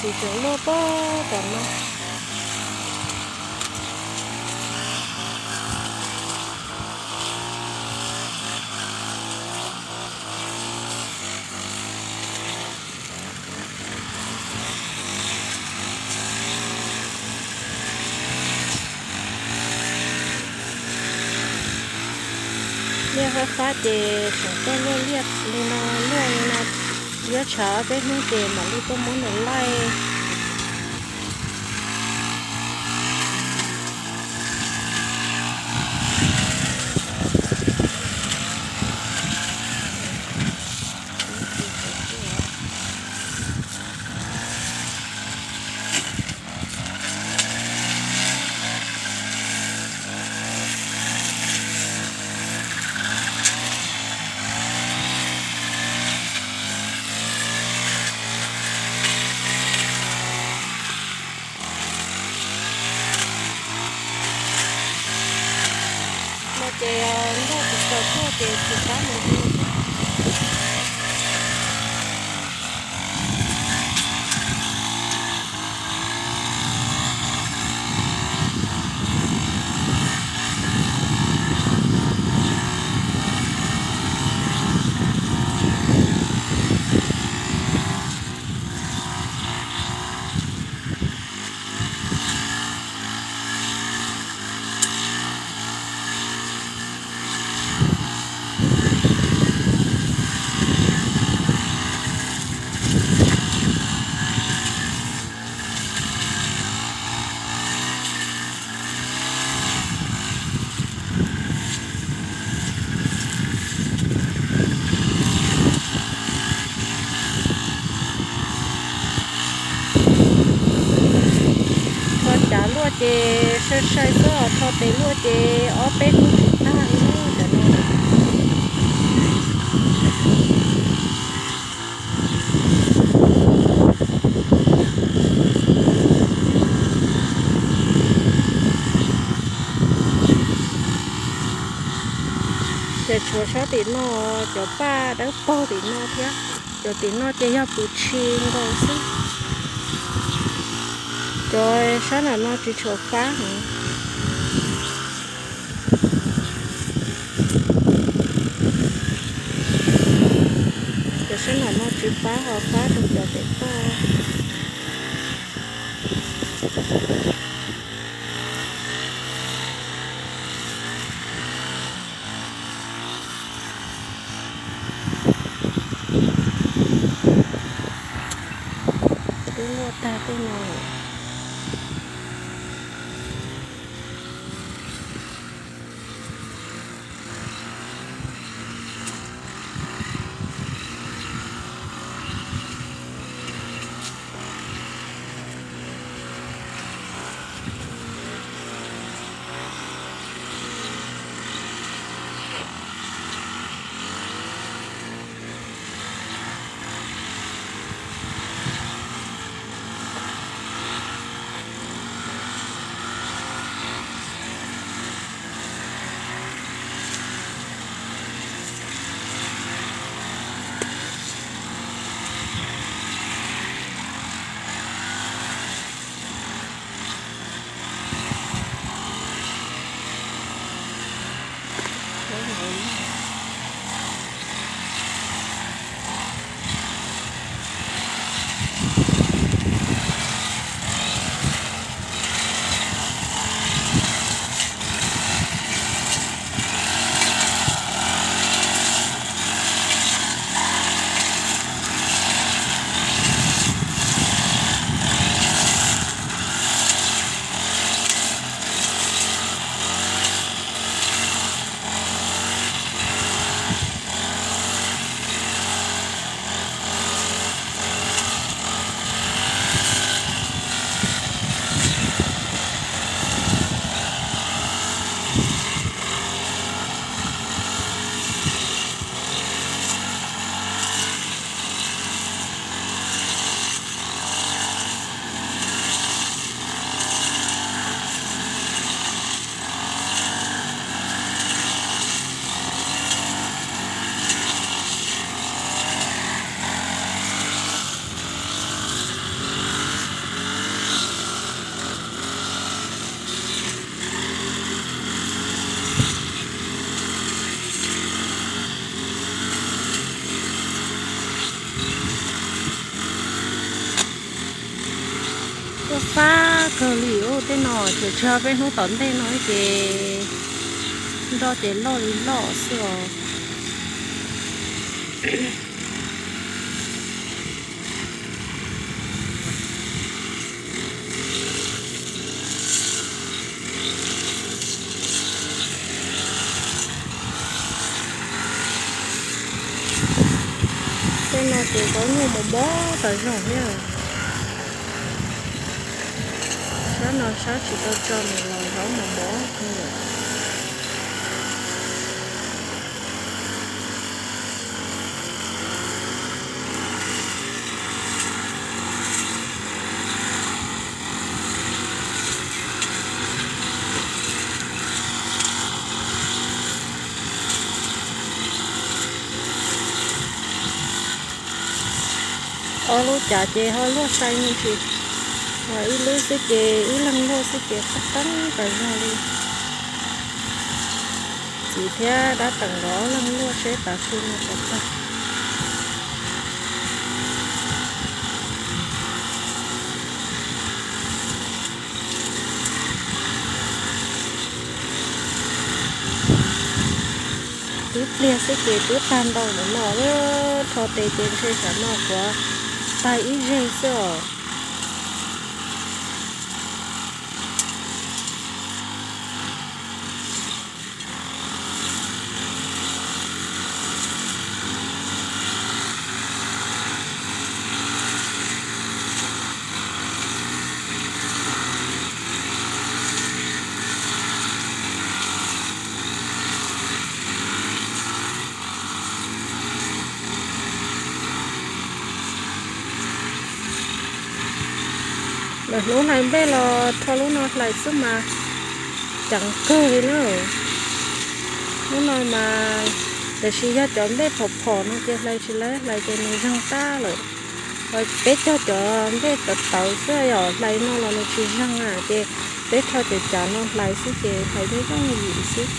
Tseem luaj pog tom no. Liaj fab fab ces tseem tuaj luaj liaj li no, luaj li no, yuav tshav peb hnub ces mam li tuaj muab nws laij. No ces nroj tsis txaus tuaj ces tsis pab mus li. Rho cav luaj ces sai sai xwb os, rho tes luaj ces ob peb hnub tsis tag li cov no. Ces tshuav sab tim no, cov paj dawb paug tim no thiab. Cov tim no ces yog pw tshis nkaus xwb. Cov sab nram no tsis tshua fab heev. Cov sab nram no tsis fab, ho fab rau cov pem toj. Twb muaj tag tej no lawm. Fab kawg li os, tej no tseem tshuav peb hnub tom ntej no ces nroj ces loj li loj xwb os. Tej no ces zaub nyuj mos mos tas zog thiab. Sab no sab tsis tau tso mus los zaub mos mos kawg lawm. Ob lub cav ces ho luaj sai me ntsis, ib lub xwb ces ib leeg luaj xwb ces qab qeeb tas zog li. Txiv thiab dab teem nkawd ob leeg luaj seb tav su no puas tag. Twb pliag xwb ces twb tag ntau ntawm no lawm, rho tes ces ntshe tsam no kuv tag ib zeg xwb os. Lawv hnub hlais nplej los rho lub no hlais xwb mas ceev kawg li na. Lub no mas tiam sis yog cov nplej phom phom no ces hlais tsis laib, hlais ces nws zeeg tag lawm. Peb cog cov nplej tawv tawv xwb, yog hlais no los nws tsis zeeg na, ces peb rho cov cav no hlais xwb ces hlais yooj yooj yim xwb.